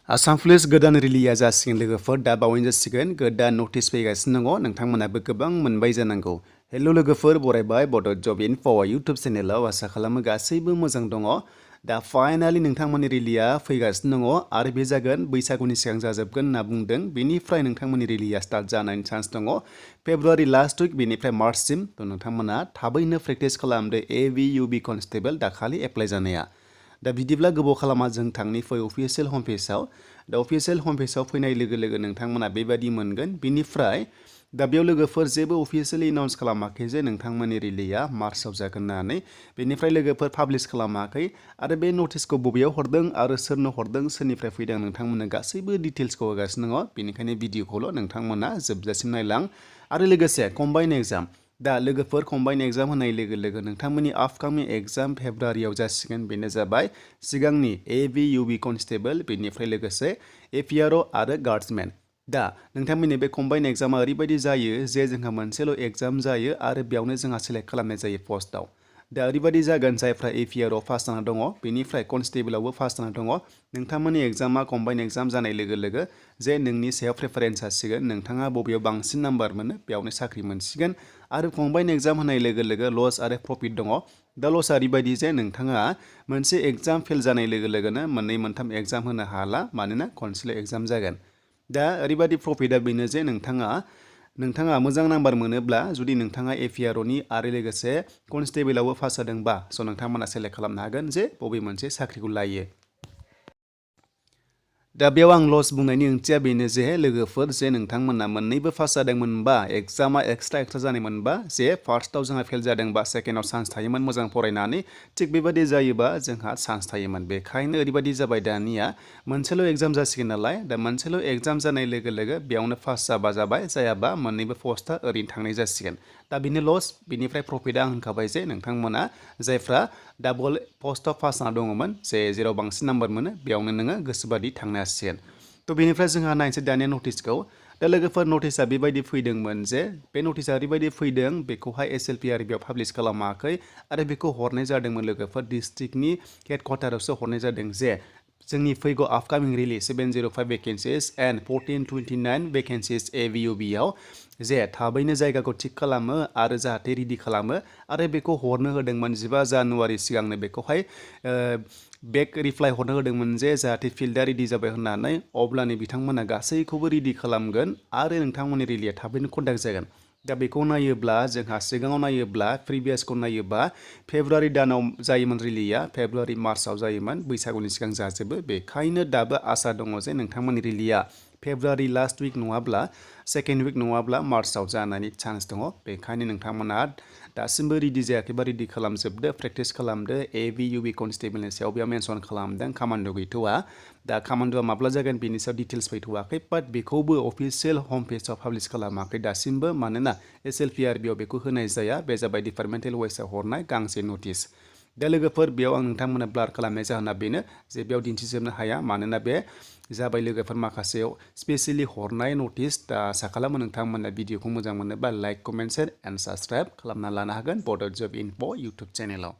Assam police गोदान रिलिया जासिगोन लोगोफोर दा बावैनो जासिगोन गोदान नटिस फैगासिनो दङ नोंथांमोनाबो गोबां मोनबाय जानांगौ। हेल' लोगोफोर बरायबाय बड' जब इनफो इउटुब चेनेलाव आसा खालामो गासैबो मोजां दङ। दा फाइनालि नोंथांमोननि रिलिया फैगासिनो दङ आरो बे जागोन बैसागुनि सिगां जाजोबगोन होनना बुंदों। बेनिफ्राय नोंथांमोननि रिलिया स्टार्ट जानायनि चान्स दङ फेब्रुवारि लास्ट उइक बेनिफ्राय मार्चसिम। थ' नोंथांमोना थाबैनो प्रेक्टिस खालामदो AVUB कनस्टेबल दाखालि एप्लाइ जानाया। दा बिदिब्ला गोबाव खालामा जों थांनि फै अफिसियेल हम पेजाव। दा अफिसियेल हम पेजाव फैनाय लोगो लोगो नोंथांमोना बेबायदि मोनगोन। बिनिफ्राय दा बेयाव लोगोफोर जेबो अफिसियेलि एनाउन्स खालामाखै जे नोंथांमोननि रिलिया मार्चआव जागोन होननानै। बेनिफ्राय लोगोफोर पाब्लिश खालामाखै आरो बे नटिसखौ बबेयाव हरदों आरो सोरनो हरदों सोरनिफ्राय फैदों नोंथांमोननो गासैबो डिटेल्सखौ होगासिनो दङ। बेनिखायनो भिडिअखौल' नोंथांमोना जोबजासिम नायलां आरो लोगोसे कम्बाइन एग्जाम। दा लोगोफोर कम्बाइन एग्जाम होनाय लोगो लोगो नोंथांमोननि आपकामिं एग्जाम फेब्रुवारियाव जासिगोन। बेनो जाबाय सिगांनि AVUB कनस्टेबल बेनिफ्राय लोगोसे APRO आरो गार्ड्समेन। दा नोंथांमोननि बे कम्बाइन एग्जामा ओरैबायदि जायो जे जोंहा मोनसेल' एग्जाम जायो आरो बेयावनो जोंहा सेलेक्ट खालामनाय जायो पस्टआव। दा ओरैबायदि जागोन जायफ्रा APRO पास जाना दङ बेनिफ्राय कनस्टेबलावबो पास जाना दङ नोंथांमोननि एग्जामा कम्बाइन एग्जाम जानाय लोगो लोगो जे नोंनि सायाव प्रेफारेन्स जासिगोन नोंथाङा बबेयाव बांसिन नाम्बार मोनो बेयावनो साख्रि मोनसिगोन। आरो कम्बाइन एग्जाम होनाय लोगो लोगो लस आरो प्रफिट दङ। दा लसआ ओरैबायदि जे नोंथाङा मोनसे एग्जाम फेल जानाय लोगो लोगोनो मोननै मोनथाम एग्जाम होनो हाला मानोना खनसेल' एग्जाम जागोन। दा ओरैबायदि प्रफिटआ बेनो जे नोंथाङा मोजां नाम्बार मोनोब्ला जुदि नोंथाङा APROनि आरो लोगोसे कनस्टेबलावबो पास जादोंबा स' नोंथांमोना सेलेक्ट खालामनो हागोन जे बबे मोनसे साख्रिखौ लायो। दा बेयाव आं लस बुंनायनि ओंथिया बेनो जे लोगोफोर जे नोंथांमोना मोननैबो पास जादोंमोनबा एग्जामा एक्सट्रा जानायमोनबा जे फार्स्टआव जोंहा फेल जादोंबा सेकेन्डआव चान्स थायोमोन मोजां फरायनानै थिग बेबायदि जायोबा जोंहा चान्स थायोमोन। बेखायनो ओरैबायदि जाबाय दानिया मोनसेल' एग्जाम जासिगोन नालाय दा मोनसेल' एग्जाम जानाय लोगो लोगो बेयावनो पास जाबा जाबाय जायाबा मोननैबो पस्टआ ओरैनो थांनाय जासिगोन। दा बेनो लस बेनिफ्राय प्रफिटआ आं होनखाबाय जे नोंथांमोना जायफ्रा डाबल पस्टआव पास जाना दङमोन जे जेराव बांसिन नाम्बार मोनो बेयावनो नोङो गोसोबादि थांनो हासिगोन। थ' बेनिफ्राय जोंहा नायनोसै दानिया नटिसखौ। दा लोगोफोर नटिसआ बेबायदि फैदोंमोन जे बे नटिसआ ओरैबायदि फैदों बेखौहाय SLPRBआव पाब्लिश खालामाखै आरो बेखौ हरनाय जादोंमोन लोगोफोर डिस्ट्रिक्टनि हेडक्वार्टारावसो हरनाय जादों जे जोंनि फैगौ आपकामिं रिलिज 705 भेकेन्सिस एन्ड 1429 भेकेन्सिस AVUBआव जे थाबैनो जायगाखौ थिग खालामो आरो जाहाथे रेडि खालामो आरो बेखौ हरनो होदोंमोन 15 जानुवारि सिगांनो बेखौहाय बेक रिप्लाइ हरनो होदोंमोन जे जाहाथे फिल्डआ रेडि जाबाय होननानै अब्लानो बिथांमोना गासैखौबो रेडि खालामगोन आरो नोंथांमोननि रिलिया थाबैनो कन्डाक्ट जागोन। दा बेखौ नायोब्ला जोंहा सिगाङाव नायोब्ला प्रिभियासखौ नायोब्ला फेब्रुवारि दानाव जायोमोन रिलिया फेब्रुवारि मार्चआव जायोमोन बैसागुनि सिगां जाजोबो। बेखायनो दाबो आसा दङ जे नोंथांमोननि रिलिया फेब्रुवारि लास्ट उइक नङाब्ला सेकेन्ड उइक नङाब्ला मार्चआव जानायनि चान्स दङ। बेखायनो नोंथांमोना दासिमबो रेडि जायाखैबा रेडि खालामजोबदो प्रेक्टिस खालामदो। AVUB कनस्टेबलनि सायाव बेयाव मेनसन खालामदों कामान्ड' गैथ'आ। दा कामान्ड'आ माब्ला जागोन बेनि सायाव डिटेल्स फैथ'वाखै बाट बेखौबो अफिसियेल हम पेजाव पाब्लिश खालामाखै दासिमबो मानोना SLPRBआव बेखौ होनाय जाया। बे जाबाय डिपार्टमेन्टेल वाइसआव हरनाय गांसे नटिस। दा लोगोफोर बेयाव आं नोंथांमोना ब्लार खालामनाय जाहोना बेनो जे बेयाव दिन्थिजोबनो हाया मानोना बे जाबाय लोगोफोर माखासेयाव स्पेसियेलि हरनाय नटिस। दा आसा खालामो नोंथांमोना भिडिअखौ मोजां मोनोबा like comment share and subscribe खालामना लानो हागोन बड' जब इनफो इउटुब चेनेलाव।